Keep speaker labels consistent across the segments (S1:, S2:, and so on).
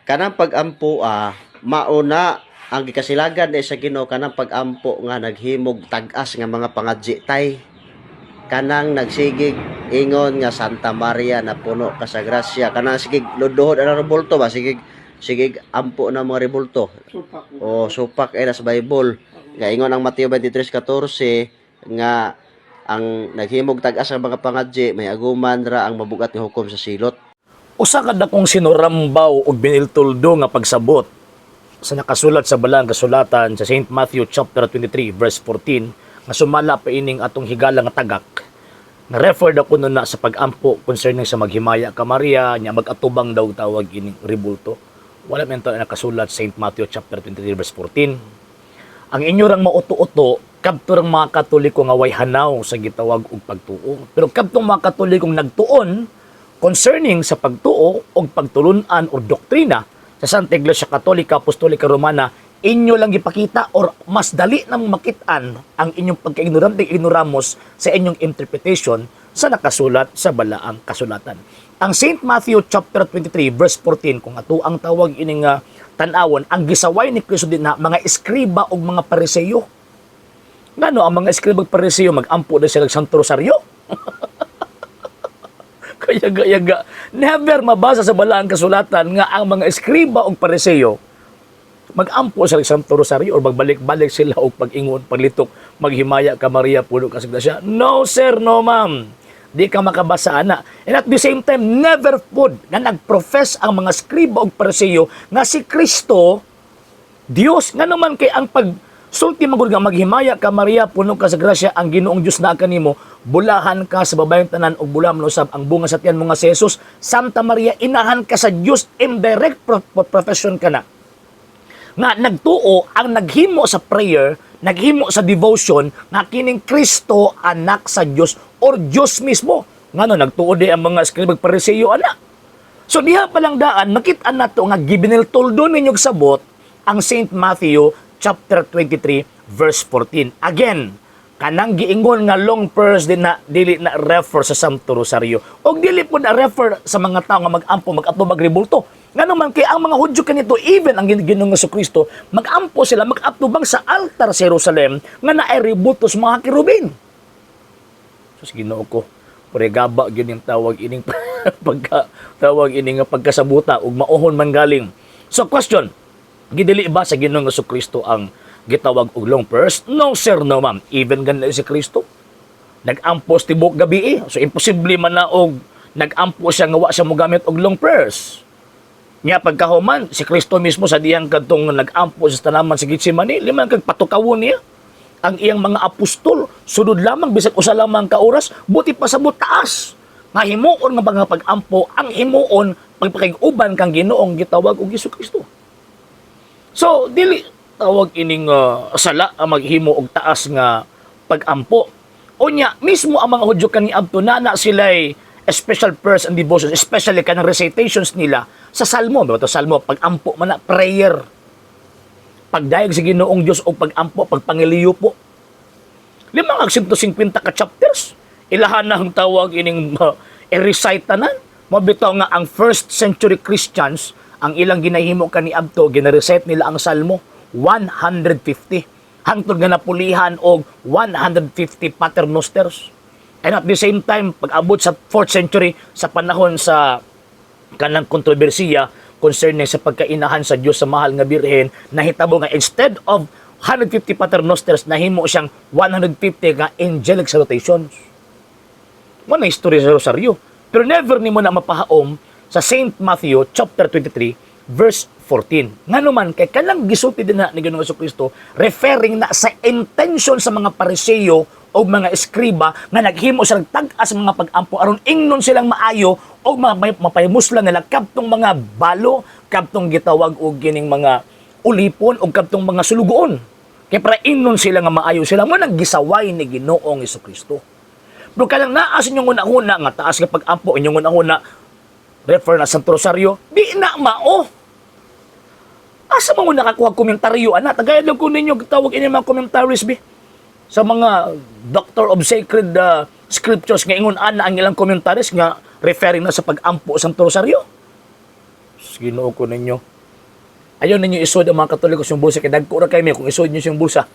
S1: Kanang pag-ampo mauna ang gikasilagan ni sa Ginoo, kanang pag-ampo nga naghimog tag-as nga mga pangadji tay, kanang nagsigig ingon nga "Santa Maria, na puno ka sa grasya", kanang sigig luduhod ana rebulto ba, sigig sigig ampo na mga rebulto.
S2: Supak.
S1: O supak ay sa Bible nga ingon ang Mateo 23:14 nga ang naghimog tag-as ang mga pangadji may aguman ra ang mabugat nga hukom sa silot.
S3: Usa ka dakong sinurambaw og biniltuldo nga pagsabot sa nakasulat sa Balaang Kasulatan sa St. Matthew chapter 23 verse 14 nga sumala pa ining atong higala nga tagak. Na-refer ako nun na sa pag-ampo concerning sa "Maghimaya ka, Maria", nya mag-atubang daw tawag ining rebulto. Wala man to nakasulat St. Matthew chapter 23 verse 14. Ang inyo rang mauto-uto, kabto rang mga Katoliko nga way hanaw sa gitawag og pagtuo. Pero kabtong mga Katolikong nagtuon concerning sa pagtuo og pagtulunan o doktrina sa Santa Iglesia Katolika Apostolika Romana, inyo lang gipakita or mas dali nang makit-an ang inyong pagka-ignorante ignoramos sa inyong interpretation sa nakasulat sa Balaang Kasulatan. Ang St. Matthew chapter 23 verse 14, kung ato ang tawag ining tan-awon, ang gisaway ni Kristo din na mga eskriba ug mga Pariseyo. Ngano ang mga eskriba ug Pariseyo mag-ampo na sila sa Santo Rosario? Kaya yaga, never mabasa sa Balaang Kasulatan nga ang mga eskriba ug Pariseyo mag-ampo sa Santo Rosario or magbalik-balik sila og pag-ingon, paglitok, "Maghimaya ka, Maria, puno ka sa grasya." No sir, no ma'am. Di ka makabasa ana. And at the same time, never pod nga nag-profess ang mga eskriba ug Pariseyo nga si Kristo Dios. Nga naman kay ang pag sulti man gud nga "Maghimaya ka, Maria, puno ka sa grasya, ang Ginoong Dios naa kanimo, bulahan ka sa babayeng tanan ug bulahan man usab ang bunga sa tiyan mo nga si Jesus. Santa Maria, inahan ka sa Dios", indirect profession ka na nga nagtuo ang naghimo sa prayer, naghimo sa devotion nga kining Kristo anak sa Dios or Dios mismo. Ngano nagtuo di ang mga eskriba ug Pariseyo ana? So diha pa lang daan makit-an nato nga gibiniltuldo ninyo sabot ang St. Matthew chapter 23 verse 14. Again, kanang giingon nga long prayers din na dili na refer sa Santo Rosario. Og dili po na refer sa mga tao nga mag-ampo, mag-atubag rebulto. Ngano man kay ang mga Hudyo kanito, even ang Ginoong Kristo, mag-ampo sila, mag-atubang sa altar sa Jerusalem nga naay rebulto sa mga kerubin. Sus, Ginoo ko. Pregaba gyud yung tawag ining pagka tawag ini nga pagkasabuta ug maohon man galing. So question, gidili ba sa Ginoong Kristo ang gitawag og long prayers? No sir, no ma'am. Even ganun si Kristo, nag-ampo tibok gabi eh. So imposible man na og nag-ampo siya nga wa siya mogamit og long prayers. Nya pagkahuman, si Kristo mismo sa diyang kadtong nag-ampo sa tanaman sa Getsemani, lima kag patukawon niya ang iyang mga apostol, sulod lamang bisag usa lamang ka oras, buti pasabot taas nga himuon nga mga pag-ampo ang himuon pagpakig-uban kang Ginoong gitawag og Hesus Kristo. So dili tawag ining sala ang maghimo og taas nga pag-ampo. Unya mismo ang mga Hudyo kaniadto na na sila'y special prayers and devotions, especially kanang recitations nila sa Salmo ba to? Salmo, pag-ampo man na, prayer, pagdayeg sa Ginoong Dios o pag-ampo, pagpangiliyo po. Lima kag 150 ka chapters. Ilahan na ang tawag ining i-recite tanan. Mabitaw nga ang first century Christians, ang ilang ginahimo kaniadto, gina-recite nila ang Salmo 150. Hangtod nga napulihan og 150 Paternosters. And at the same time, pag-abot sa 4th century, sa panahon sa kanang kontrobersiya concerning sa pagkainahan sa Dios sa mahal nga Birhen, nahitabo nga instead of 150 Paternosters, nahimo siyang 150 nga angelic salutations. Mo na istorya sa Rosario. Pero never nimo na mapahaom sa St. Matthew chapter 23 verse 14. Ngano man kay kanang gisulti din na ni Ginoong Kristo, referring na sa intention sa mga Pariseyo o mga eskriba nga naghimo sa tag-as mga pag-ampo aron ingnon silang maayo o mapahimuslan nila kabtong mga balo, kabtong gitawag og gining mga ulipon o kabtong mga sulugoon. Kay para ingnon sila nga maayo sila mo nang gisaway ni Ginoong Kristo. Pero kanang naa sa inyong una-una nga taas nga pag-ampo, inyong una-una refer na Santo Rosario, di na mao. Asa man mo nakakuha komentaryo ana? Tagayad lang ko ninyo tawag ini mga commentaries bi sa mga doctor of sacred scriptures nga ingon ana ang ilang commentaries nga referring na sa pag-ampo sa Santo Rosario. Ginoo ko ninyo. Ayaw ninyo isod ang mga Katoliko sa bulsa kay dagko ra kay mi kung isod niyo siyang bulsa.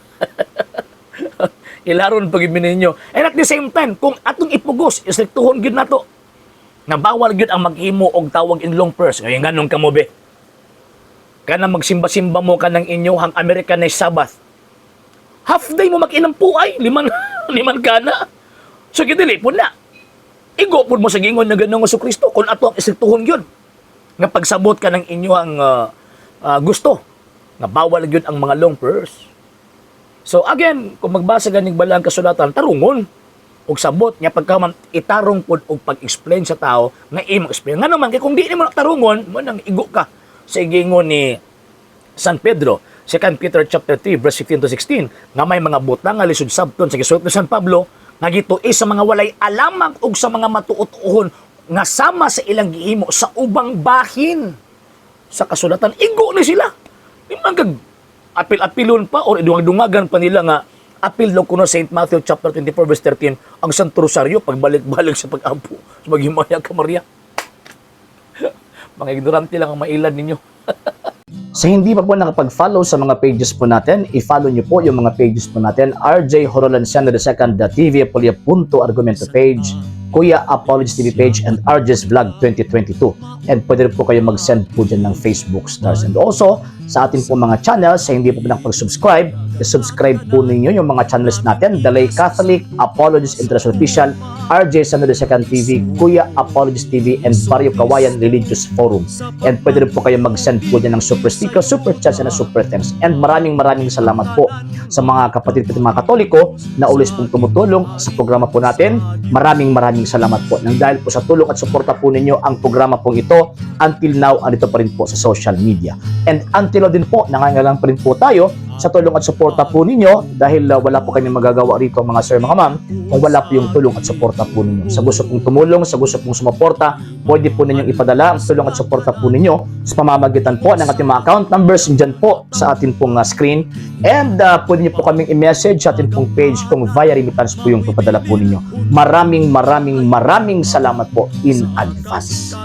S3: Ilaron pag ninyo. And at the same time, kung atong ipugos, istriktuhon gyud nato nga bawal gyud ang maghimo og tawag in long prayers. Ngayon nganong kamo be? Kanang magsimba-simba mo kanang inyohang Americanized Sabbath. Half day mo mag-inampo ay, liman, liman ka na. So gidili po na. Igo po mo sa gingon nga Ginoong Kristo kung ato ang istriktuhon gyud. Nga pagsabot ka ng inyohang gusto nga bawal gyud ang mga long prayers. So again, kung magbasa ganing balaang kasulatan, tarungon og sabot nga pagka man itarong pod og pag-explain sa tao nga imong explain. Ngano man kay kung di nimo tarungon, mo nang igo ka sa giingon ni San Pedro, 2 Peter chapter 3 verse 15 to 16, nga may mga butang nga lisod sabton sa gisulat ni San Pablo nga gituis sa mga walay alamang ug sa mga matuot-uhon nga sama sa ilang gihimo sa ubang bahin sa kasulatan. Igo ni sila. Di man kag apil-apilon pa or idungag-dungagan pa nila nga apil daw kuno St. Matthew chapter 24 verse 13 ang Santo Rosario pagbalik-balik sa pag-ampo sa maghimaya ka Maria. Mga ignorante lang ang mailad ninyo.
S2: Sa hindi pa po nakapag-follow sa mga pages po natin, i-follow nyo po yung mga pages po natin. RJ Horolanciano II, The TV Apolia Punto Argumento page, Kuya Apologies TV page, and RJ's Vlog 2022. And pwede rin po kayo mag-send po dyan ng Facebook stars. And also, sa atin po mga channels, sa hindi po po nakapag-subscribe, i-subscribe po ninyo yung mga channels natin. The Lay Catholic, Apologies International Official, RJ Sano II TV, Kuya Apologies TV, and Barrio Kawayan Religious Forum. And pwede rin po kayo mag-send po dyan ng super sticker, super chats, and super thanks. And maraming maraming salamat po sa mga kapatid po mga Katoliko na always pong tumutulong sa programa po natin. Maraming maraming salamat po. Nang dahil po sa tulong at suporta po ninyo ang programa pong ito, until now, andito pa rin po sa social media. And until now din po, nangangailangan pa rin po tayo sa tulong at suporta po ninyo dahil wala po kami magagawa rito, mga sir, mga ma'am, kung wala po yung tulong at suporta po ninyo. Sa gusto pong tumulong, sa gusto pong sumuporta, pwede po ninyong ipadala ang tulong at suporta po ninyo sa pamamagitan po ng ating mga account numbers dyan po sa atin pong screen. And pwede niyo po kaming i-message sa atin pong page kung via remittance po yung papadala po ninyo. Maraming maraming maraming salamat po in advance.